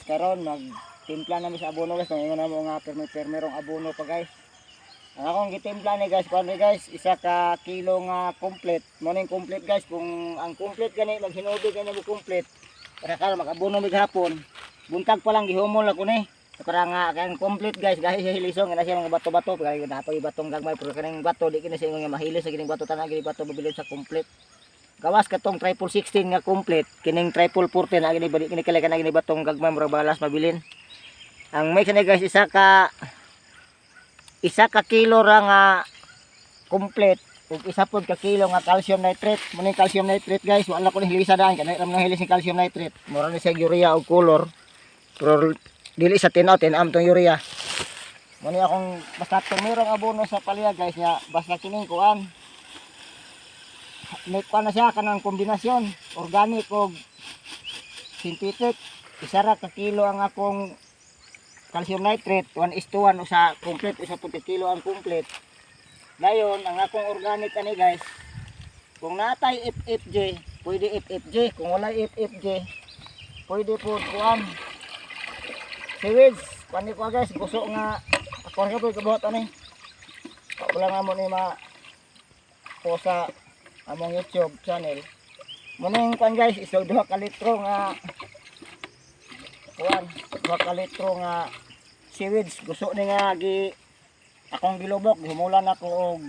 Karon magtimpla na mi sa abono, guys. Kung ingon na mo nga permi-permerong abono pa, guys. Ang akong gitimpla ni, guys, kuan guys, 1 ka kilo nga complete. Mo ning complete, guys, kung ang complete gani maghinubi gani mo complete. Para karon mag-abono mig hapon. Buntag pa lang gihumol ako ni. Para nga kay ang complete, guys, gahi siya hilisong na siya mga bato-bato, kay napay batong gagmay, pero kaning bato di kini siya nga mahilis sa kining bato, tanan gini bato mabilin sa complete. Gawas katong triple 16 nga complete, kining triple 14 na gini balik kini kali kana gini batong gagmay, murag balas mabilin. Ang mix ni, guys, 1 ka kilo ra nga complete ug 1 pod ka kilo nga calcium nitrate. Mo ning calcium nitrate, guys, wala ko ni hilisa daan kanay ra man hilis ni calcium nitrate. Mura ni siya urea og color. Pero dili sa tinaw, tinam tong urea. Mo ni akong basta tumirong abono sa palya, guys, nya basta kining kuan. May kuan na siya kanang kombinasyon organic og synthetic. 1 ra ka kilo ang akong calcium nitrate, 1 is to 1 sa complete, 1 po kilo ang complete. Dayon ang akong organic ani, guys, kung natay FFG, pwede FFG. Kung wala FFG, pwede po kuan, seaweeds. Kuan ni ko, guys, guso nga ako ra po kabuhat ani. Wala nga mo ni ma po sa among YouTube channel. Muning kuan, guys, isa 2 ka litro nga kuan, 2 ka litro nga seaweeds, guso ni nga gi akong gilubok, gihumulan ako og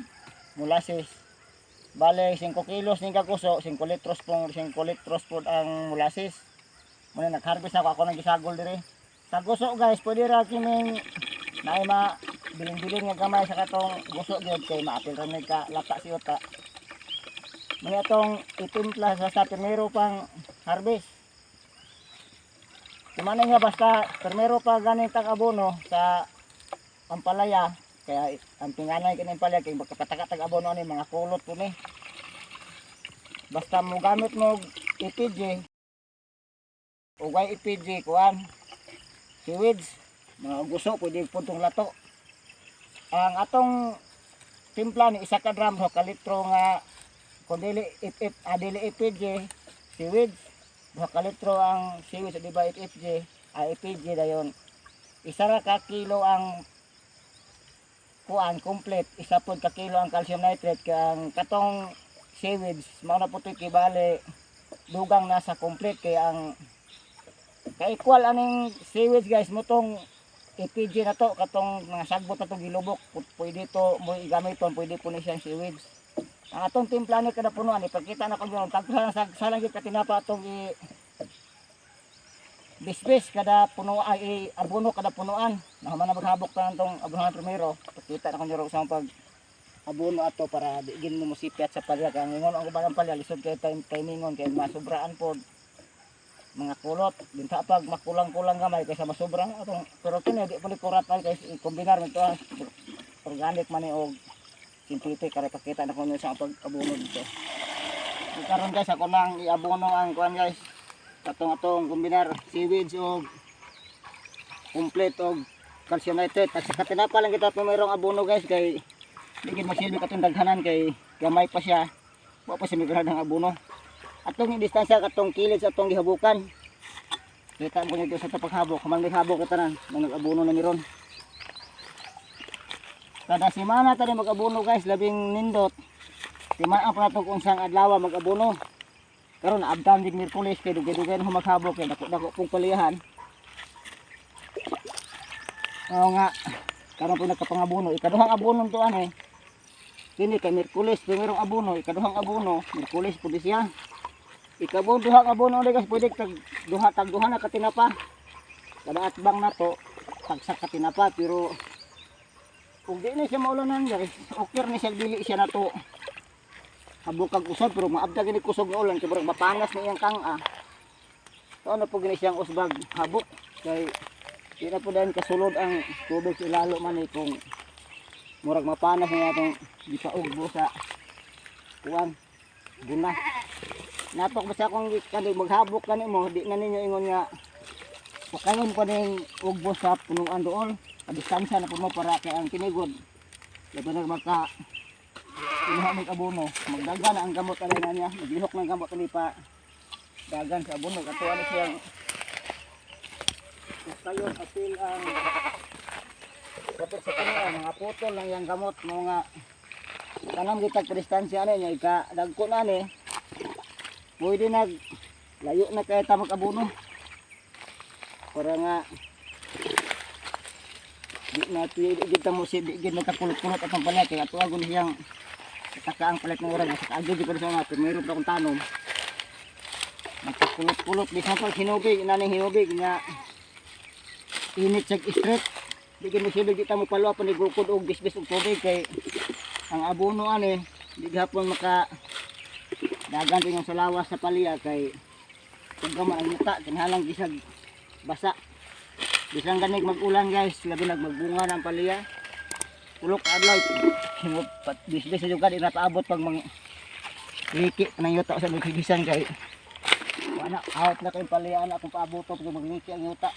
molasses. Bale 5 kilos ni kaguso, 5 litros pong 5 litros pod ang molasses. Muna nag-harvest ako, ako nang gisagol dire. Sa guso, guys, pwede ra kining naay ma bilin-bilin nga gamay sa katong guso gyud kay maapil ra ni ka lata si uta. Muna atong itimpla sa primero pang harvest. Kumana nga basta primero pa ganin tang abono sa ampalaya, kaya ang tinganay kini ampalaya kay magkapataka tag abono ani mga kulot po ni. Basta mo gamit mo EPG o YEPG, kuan, seaweeds, mga guso, pwede puntong lato. Ang atong timpla ni 1 ka drum, 2 ka litro nga kung dili FF, dili EPG, seaweeds, 2 ka litro ang seaweeds, di ba FFG, EPG. Dayon 1 ra ka kilo ang kuan complete, 1 pod ka kilo ang calcium nitrate, kay ang katong seaweeds mao na po to'y kibale dugang nasa complete, kay ang ka-equal aning seaweeds, guys, mo tong EPG na to, katong mga sagbot na to gilubok, pwede to mo igamiton, pwede po ni siyang seaweeds. Ang atong timpla ni kada punuan, ipakita na ko yun, tagsa lang sa lang gyud katinapa atong i bisbis kada puno ay abono kada punuan. Nahuman na maghabok ta tong abono primero, pakita na ko nyo sa pag abono ato para di gin mo musipyat sa palya. Kay ang ingon ang uban ang palya, lisod kay time timingon kay masubraan pod mga kulot binta pag makulang-kulang gamay kaysa masobrang atong. Pero kini di po ni kurat ay kay i-kombinar nito, organic man ni og synthetic. Kare pakita na ko nyo sa pag abono dito. Karon, guys, ako nang iabono ang kuan, guys, katong atong kombinar seaweeds og complete og calcium nitrate. At sa katinapa lang kita mayroong abono, guys, kay di gid masilbi katong daghanan kay gamay pa siya, wa pa siya migrad ang abono. Atong distansya katong kilid sa atong gihabukan. Kita mo nito sa paghabok, human may habok tanan nang nag-abono na miron. Kada semana tani mag-abono, guys, labing nindot. Timaan pa nato kung unsang adlaw mag-abono. Karon abdan din Miyerkules kay dugay-dugay na maghabok kay dako-dako pong palihan. Oo nga, karon po nagkapangabono, ikaduhang abono to ano eh. Kini kay Miyerkules, primerong abono, ikaduhang abono, Miyerkules po di siya. Ikabong duhang abono ni, guys, pwede tag duha, tag duha na katinapa. Kada atbang na to, tagsak katinapa, pero kung di na siya maulanan, guys, okay ni siya dili siya na to. Habukag usab, pero maabda gini kusog nga ulan kay murag mapanas na iyang kang-a. So ano po gini siyang usbag habok kay di na po dahil kasulod ang tubig sa ilalo man eh, kung murag mapanas na atong gipaugbo sa kuan guna. Natok basta kung kani maghabok kani mo, di na ninyo ingon nga pakayon pa ning ugbo sa punuan doon. A distansya na po mo para kay ang kinigod. Labi na maka inuha mig abono, magdagan na ang gamot alay na niya, maglihok ng gamot ani pa dagan sa abono. Kato ano siyang Kayo apil ang kapit sa punuan, mga putol lang yung gamot mga tanam kita distansya ani nya ika dagko na ni pwede nag layo na kaya ta mag-abono para nga di na tuyo di kita mo si di gid magkakulot-kulot atong palay kay ato agon siyang taka ang palit ng oras sa kaagyo di ko sa mga pero mayroon pa akong tanom magkakulot-kulot bisan pag hinubig inani hinubig nga init sa street di gid mo sibig di ta mo palwa pa ni gukod og bisbis og tubig kay ang abono ani di gihapon maka dagan yung sa lawas sa palya kay kung man ang yuta kinahanglan gisag basa. Bisan ganig mag-ulan, guys, labi nag magbunga ng palya. Ulok adlaw himot pat bisbis sa juga di na paabot pag mang liki ng yuta sa maghigisan kay wala out na kayong palya na akong paabuto pag magliki ang yuta.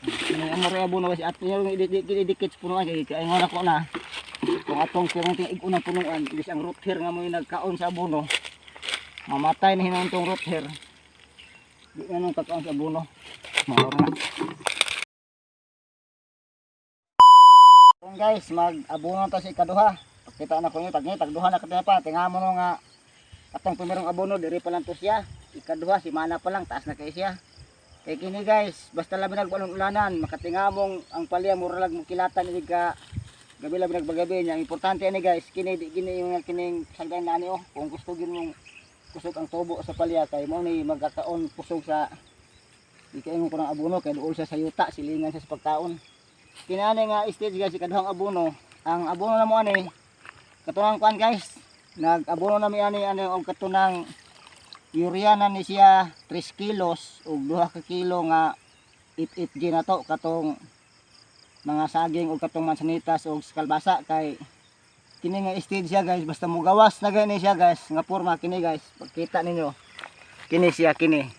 Ini amore abono kasi at yung idikit sa punuan kay kay ingon ako na kung atong pirang ig-unang punuan ibis ang root hair nga mo yung nagkaon sa abono mamatay na hinon tong root hair, di na nung kakaon sa abono. Maor na. Kung guys, mag-abono ta sa ikaduha. Pakita na ko niyo, tag tagduha na katinapa. Tinga mo no nga atong primerong abono diri pa lang to siya. Ikaduha simana pa lang taas na kay siya. Kay kini, guys, basta labi nagbalong ulanan, makatinga mong ang palya mura lang mukilatan ini ka gabi labi nagbagabi niya. Ang importante ani, guys, kini di kini yung kining sagdan na ani oh. Kung gusto gid mong kusog ang tubo sa palya kay mo ni magkakaon kusog sa ikaingon ko ng abono kay duol siya sa yuta, silingan siya sa pagkaon. Kinani nga stage, guys, ikaduhang abono. Ang abono na mo ani katunang kuan, guys. Nag-abono na mi ani ani og katunang urea na ni siya 3 kilos ug 2 ka kilo nga 88G na to katong mga saging ug katong mansanitas ug kalbasa kay kini nga stage siya, guys, basta mugawas na gani siya, guys, nga porma kini, guys. Pagkita ninyo kini siya, kini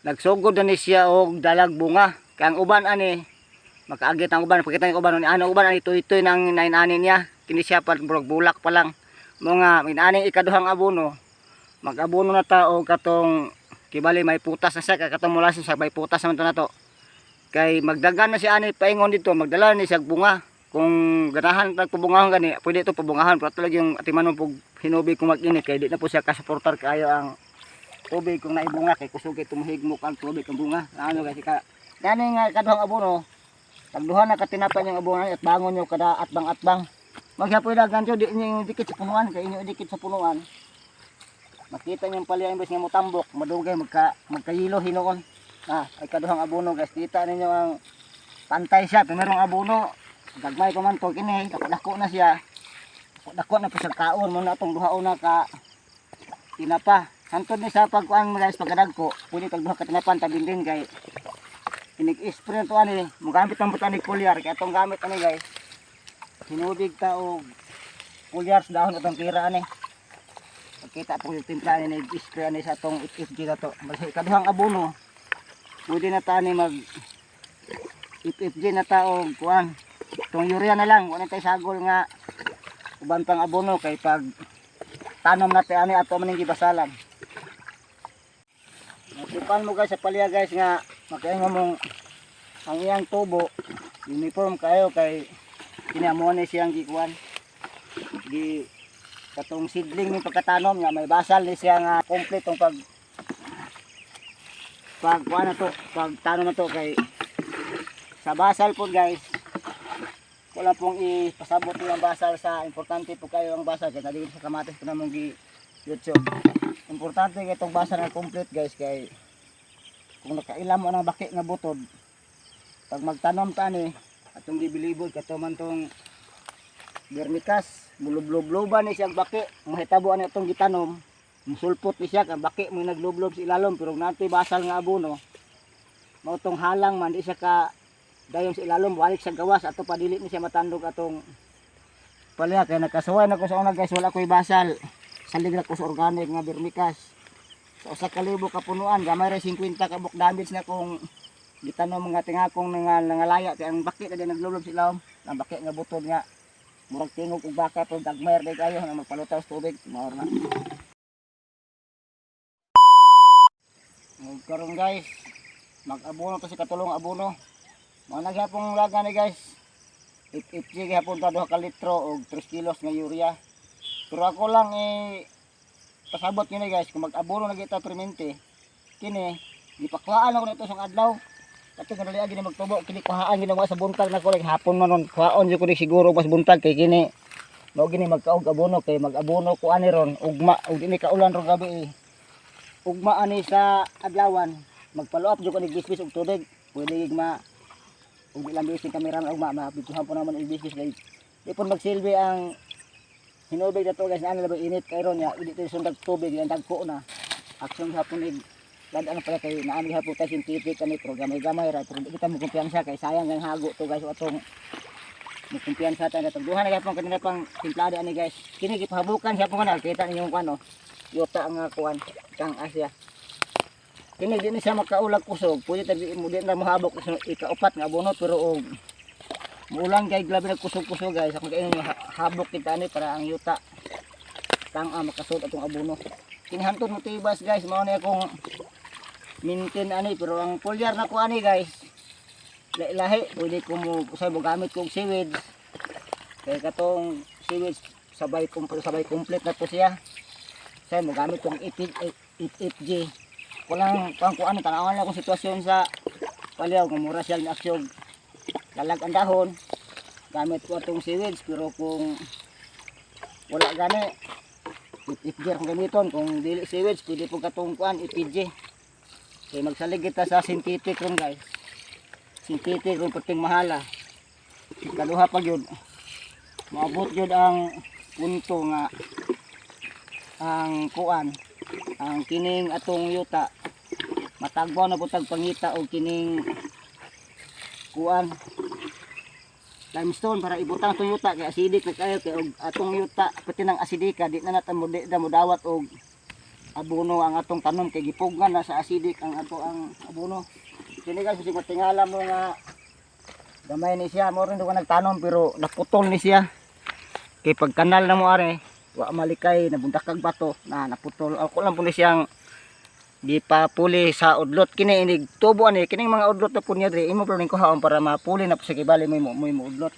nagsugod na ni siya og dalag bunga kay ang uban ani makaagit ang uban. Pagkita ng uban ni ano uban ani tuy-tuy nang nainani niya. Kini siya pa murag bulak pa lang. Mga inaning ikaduhang abono, mag-abono na ta og katong kibali may putas na siya kay katong mula sa may putas naman to na to kay magdagan na siya ani paingon dito magdala ni siya bunga. Kung ganahan tag pabungahon gani pwede ito pabungahan pero ato lagi yung atimanon pug hinubi kung mag-init kay di na po siya kasuportar kaayo ang tubig kung naibunga kay kusog kay tumuhigmok ang tubig ang bunga ano, guys. Ka gani nga ikaduhang abono, tagduha na katinapan yung abono at bangon nyo kada atbang-atbang. Maghapoy dagan di inyo dikit sa punuan kay inyo dikit sa punuan makita niyo palya imbes nga motambok madugay magkayilo hinuon. Ah, ay kaduhang abono, guys, kita ninyo ang pantay siya. Primerong abono gagmay pa man to, kini dako na siya, dako na po sa kaon mo na atong duha una ka tinapa. Hantod ni sa pagkuan, guys, pagkadagko pwede tag duha ka tinapan tabin din kay inig-spray to ani mogamit ang botanic foliar kay atong gamit ani, guys, hinubig ta og foliar sa dahon atong tira ani. Pagkita po yung timpla ni nag-spray ani sa atong FFG na to. Basta ikaduhang abono pwede na ta ani mag FFG na ta og kuan itong urea na lang. Wala tay sagol nga uban pang abono kay pag tanom natin ani ato man ning gibasalan. Natipan mo, guys, sa palya, guys, nga makaingon mong ang iyang tubo uniform kayo kay kinamo ni siyang gikuan gi katong seedling ni pagkatanom nga may basal ni siya nga complete tong pag pag kuan na to pag tanom na to kay sa basal po, guys, wala pong ipasabot yung basal sa importante po kayo ang basal kay nalibot sa kamatis po namong gi YouTube. Importante kay itong basal nga complete, guys, kay kung nakaila mo ang baki nga butod pag magtanom ta ni atong gibilibod kato man tong vermicast mulublob-loban ni siyang baki mahitabo ani atong gitanom musulpot ni siya kang baki mo naglublob sa ilalom. Pero natoy basal nga abono mao tong halang man di siya ka dayon sa ilalom, walik sa gawas ato pa dili ni siya matandog atong palya kay nakasuway na ko sa una, guys, wala ko'y basal, salig ra ko sa organic nga vermicast. Sa 1,000 ka punuan gamay ra 50 ka buk damage na kung gitanom mga tingakong nangalaya kay ang baki na din naglublob sa ilawom ang baki nga butod nga murag tingog og baka pero gagmay ra kayo nga magpalutaw sa tubig. Mao na. Karon guys, mag-abono to si katulong abono. Mga naghapong laga ni guys. 8 gihapon ta, 2 ka litro og 3 kilos nga urea. Pero ako lang eh pasabot kini guys, kung mag-abono na kita permente kini, gipakuhaan ako nito sa adlaw. Kato nga dali gini magtubo kini, kuhaan ginawa sa buntag na ko like hapon man ron, kuhaon jud ko ni siguro mas buntag kay kini mao gini magkaog abono, kay mag-abono ko ani ron ugma ug dini kaulan ron gabi eh. Ugma ani sa adlawan, magpalo up jud ko ni bisbis og tubig. Pwede gig ma ug di lang bisig kamera ugma, mabidyohan po naman og bisbis kay di po magsilbi ang hinubig na to guys, na ano init kay ron ya di to sundag tubig yan, dagko na aksyon hapon ni lad ano pala kay naan gihapon tayo synthetic kani, pero gamay-gamay ra, pero di kita mo kumpiyansa kay sayang ang hago to guys. Atong mo kumpiyansa ta natong duha na gihapon kanina pang timplada ani guys. Kini gipahabukan siya po nga kita ninyong kuan, yuta nga kuan kang Asia. Kini di ni siya makaulag kusog, pwede ta di mo di na mohabok sa ikaupat nga abono, pero og muulan kay grabe nagkusog-kusog guys, ako kay habok kita ani para ang yuta kang makasud atong abono. Kini hantod mo tibas guys, mao ni akong maintain ani, pero ang foliar na ko ani guys lahi, pwede ko mo usay mo gamit kog seaweeds kay katong seaweeds sabay complete na to siya. Say mo gamit kong 8 8G kulang pang kuan, tanawan lang akong sitwasyon sa palyaw kung mura siya ni aksyog lalag ang dahon, gamit ko atong seaweeds. Pero kung wala gani, 8G akong gamiton. Kung dili seaweeds, pwede po katong kuan EPG kay magsalig kita sa synthetic ron guys. Synthetic ron perting mahala. Kaduha pa gyud, moabot gyud ang punto nga ang kuan, ang kining atong yuta matagbaw na putag pangita og kining kuan limestone para ibutang atong yuta kay acidic na kayo, kay og atong yuta pati ng asidika, di na natin mo di na mo dawat og abono ang atong tanom kay gipugngan na sa acidic ang ato ang abono. Kini guys, kasi matingala mo nga gamay ni siya, mo rin ko nagtanom pero naputol ni siya kay pag kanal na mo are wa malikay, nabundakag bato na naputol. Ako lang po ni siyang gipapuli sa udlot. Kini inig tubo ani, kining mga udlot na po niya diri, imo po ning kuhaon para mapuli na po sa kibali mo mo mo udlot.